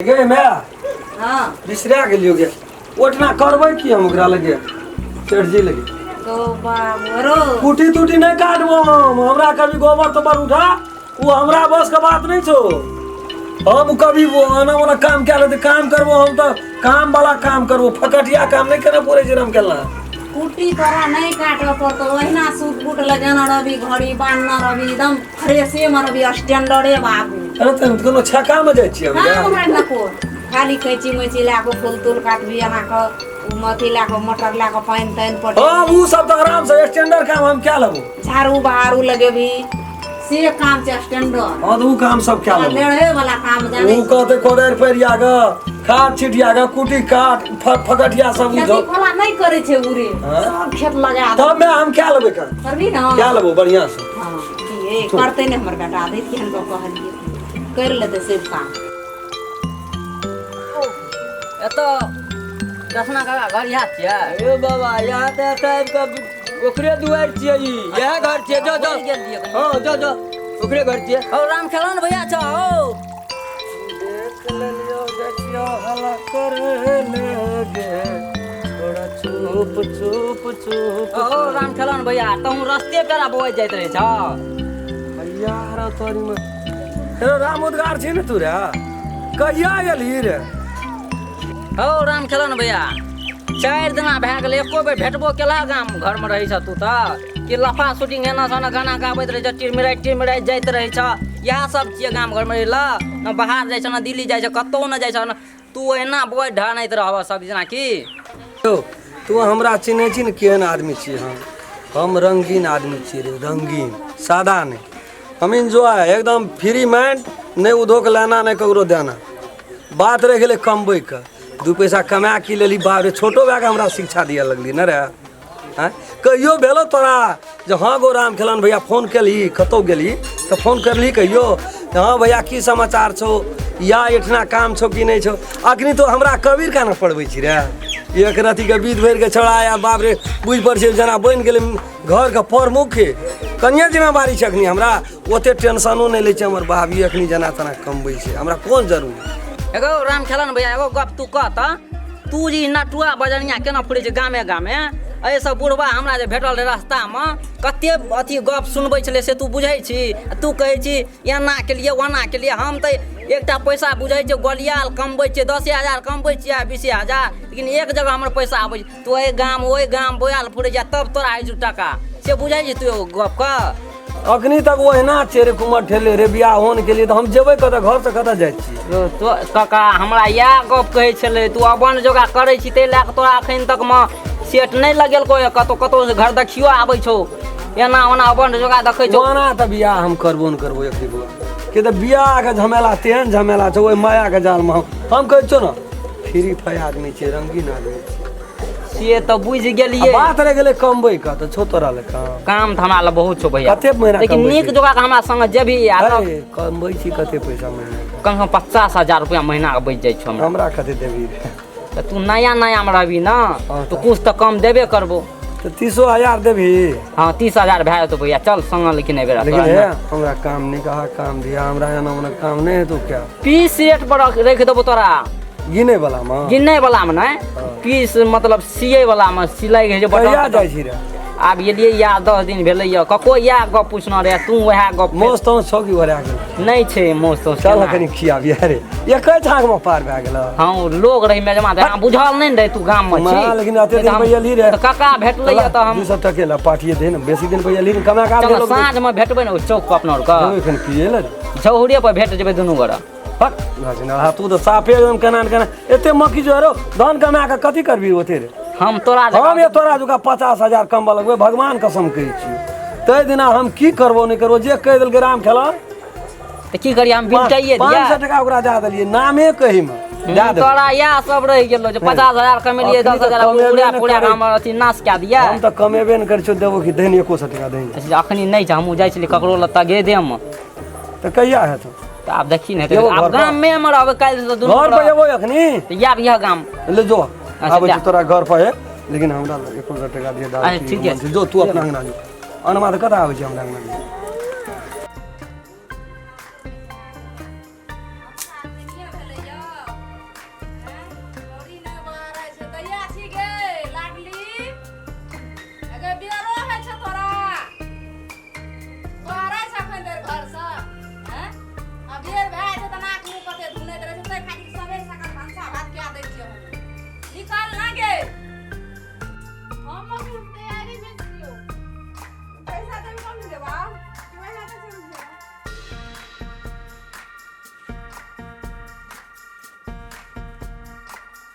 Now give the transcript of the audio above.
गे माय। हाँ। बिसरा गेलियो गे, ओठना करबै की हम ओकरा लगे सेठ जी लगे? तो बाबू रो। कुटी तुटी नहीं काटबो हम। हमरा कभी गोबर तोबर उठा, वो हमरा बस के बात नहीं छो। हम कभी वो आना वाला काम क्या लेते काम करबो हम तो काम वाला काम करबो, फकटिया काम नहीं करना पड़े छै हम केला। कुटी तोरा नहीं काटऽ पड़तो, ओहिना सूट बूट लगेने रहबी, घड़ी बान्हने रहबी, एकदम फ्रेशे में रहबी, स्टैंडर्डे बाबू। अरे तऽ कोनो छक्का में जाइ छियै हम? हाँ, हमरा नको खाली कैची मैची लए कऽ फूल तूल काटबी, एना कऽ उ अथी लए कऽ मोटर लए कऽ पानि तानि पटेबी। हाँ, उ सब तऽ आराम से स्टैंडर्ड काम हम क्या लेबो। झाड़ू बहारू लगेबी, से काम छै स्टैंडर्ड। हाँ, तऽ उ काम सब क्या लेबो। लेढ़े वाला काम जानै। उ कहते कोदारि परिया ग, खाद छिटिया ग, कुटी काट, फकटिया सब उ खेती खोला नहि करै छै उरे। हाँ? सब खेत लगा दे। तब मैं हम क्या लेबै काम? करबी ने? क्या लेबो बढ़िया से। हाँ, की ए, करतै ने हमर बेटा, दैत केहन कऽ कहलियै, करि लेतै सब काम। एतऽ दसना काका घर इएह छियै? ए बाबा, यहाँ तऽ एतऽ आबि कऽ ओकरे दुआरि छियै ई, इएह घर छियै। जो जो। बनि गेल छियै कनि। हँ, जो जो, ओकरे घर छियै। हौ राम खेलौन भैया छौ हौ। देख लेलियो, देखियो हला करे लगे थोड़ा चुप चुप चुप। ओ राम खेलौन भैया, तहूँ रस्ते पेरा बौआइत जाइत रहै छौ। यार तोरी में हेलो राम उद्गार छी ने तू रे, कहिया गेलही रे? हौ राम खेलौन भैया, 4 दिना भए गेल, एको बेर भेटबो केला? गाम घरमे रहै छ तू तऽ कि लफा शूटिंग एना सोना गाना गाबैत रहै छ, टिरमिराइत टिरमिराइत जाइत रहै छ। इएह सब छियै गाम घरमे रहला, ने बाहर जाइ छ, ने दिल्ली जाइ छ, कतहु नहि जाइ छ ने। तू एना बौआइत ढहनाइत रहबह सब दिना की? यौ, तू हमरा चिन्है छी ने केहन आदमी छियै हम? हम रंगीन आदमी छियै रे, रंगीन, सादा नहि। हम इन्जॉय एकदम फ्री माइंड, नहि उधोक लेना नहि ककरो देना। बात रहि गेलै कमबैके, 2 पैसा कमा की लेली। बाप रे, छोटो भाइके हमरा शिक्षा दिअ लगली ने रे। आँय, कहियो भेलो तोरा जे हँ गो राम खेलन भैया, फोन केलही? कतहु गेलही तऽ फोन करलही कहियो जे हँ भैया, की समाचार छौ या एहिठिना काम छौ कि नहि छौ? अखनी तो हमरा कबीर केना पढ़बै छी रे? एक रत्तीके बीत भरिके छौड़ा आया, बाप रे, बुझि पड़ै छै जेना बनि गेलै घरके प्रमुखे। कनिए जिम्मेवारी छै अखनी, हमरा ओते टेंशनो नहि लै छै हमर भाभी। अखनी जेना तेना कमबै छै, हमरा कोन जरूरी? एगो राम खेलन भैया, एगो गप तू कह तऽ, तू जे ई नटुआ बजनिया केना फुरै छै गामे गामे? एहि सब बुढ़बा हमरा जे भेटल रहै रास्तामे, कते अथी गप सुनबै छलै से तू बुझै छी? आ तू कहै छी एना केलियै ओना केलियै। हम तऽ एकटा पैसा बुझै छियै, गोलियाल कमबै छियै, 10,000 कमबै छियै आ 20,000, लेकिन एक जगह हमर पैसा आबै छै। तू एहि गाम ओहि गाम बोआल फुरै छै, तब तोरा होइ छौ टाका, से बुझै छी तू एगो गपके? अखनी तक ओहिना छै रे कुमर ठेले रे। बियाह होन के लिए तऽ हम जेबै कतऽ? घरसँ कतऽ जाइ छियै? यौ, तो काका हमरा इएह गप कहै छलै, तू अबन जोगा करै छी ताहि लए कऽ तोरा एखन तकमे सेट नहि लगेलको यऽ कतौ। कतौ घर देखियो आबै छौ, एना ओना अबन जोगा देखै छौ। ओना तऽ बियाह हम करबो नहि करबो एखनी बौआ, के तऽ बियाहके झमेला तेहन झमेला छै, ओहि मायाके जालमे हम कहै छियौ ने, फ्री फायर आदमी छै, रंगीन आदमी छै। से तऽ बुझि गेलियै। आ बात रहि गेलै कमबै के, तऽ छौ तोरा लए काम? काम तऽ हमरा लए बहुत छौ भैया। कते महीना लेकिन कमबै नीक छी? जोगा के हमरा संगे जेबही आ तब। अरे, कमबै छी कते पैसा महीना के? कम से कम 50,000 रुपया महीना के बचि जाइ छौ हमरा। हमरा कते देबही रे? तऽ तू नया नया मे रहबी ने। हाँ, तऽ कुछ तऽ कम देबे करबो। तऽ 30,000 देबही? हाँ, 30,000 भए जेतौ भैया, चल संग। लेकिन एहि बेर लेकिन हे, हमरा काम नहीं कहा, काम दिया हमरा, एना ओना काम नहीं हेतौ क्या? पीस रेट पर रखि देबो तोरा। गिने वाला मे? गिनै वाला मे नहि, पीस मतलब सियै वाला मे, सिलाइ होइ छै कहिया बटन। जाइ छी रे? आब एलियै या 10 दिन भेलै या। कको इएह गप पूछना रहै, तू वएह गप फेर- मौस तौस छौ कि ओरा गेल? नहि छै मौस तौस। चल केना? कनि खियाबिया रे, एके छाक मे पार भए गेल। हाँ, ओ लोग रही मेजमा तऽ हमरा बुझल नहि ने रहै तू गाम मे छी। माँ, लेकिन एते नहि दिन तऽ पर एलही रे। तऽ काका भेटलै या तऽ हम 200 टके ला पाठिए दे ने, बेसी दिन पर एलही ने, कमा के चल, आबि। साँझ मे भेटबै ने ओहि चौक पर अपना आरके। जेबै कनि पिए ले रे। झौहरे पर भेट जेबै दुनू गोरा। हक नहा, तू तऽ साफे एकदम केना ने केना एते मक्खी जो रो। धान कमा कऽ कथी करबी ओते रे? हम तोरा हम ये तोरा जुका 50,000 कमबऽ लगबै, भगवान कसम कहै छियौ, ताहि दिना हम की करबो नहि करबो, जे कहि देलकै राम खेला। तऽ की करियै, हम बिलटाइए दिया। 500 टका ओकरा दए देलियै, नामे कहीमे दए देलियै। तोरा इएह सब रहि गेलो जे 50,000 कमेलियै, अखनी दस तऽ हजार कमेबे उड़ा नहि पुड़ा करै। हमर अथी नाश कए दिया। हम तऽ कमेबे नहि करै छियौ, देबो कि दहिन एको सए टका दहिन। अच्छा, अखनी नहि छै, हमहूँ जाइ छलियै ककरो लग तगे देम। तऽ कहिया हेतौ? तऽ आब देखी ने हेतै। एगो आब घर पर- गाममे मे रहबै काल्हि से दुनू घर पर एबो अखनी? तऽ आब इएह गाम ले जो। अच्छा, आबै जा। छी तोरा घर पर हे, लेकिन हमरा लग एको सए टका दिअ दारू अच्छा, पीबै ठीके के मन छै। जो तू अपना अंगना जो, अनमा तऽ कतऽ आबै छै हमरा अंगना?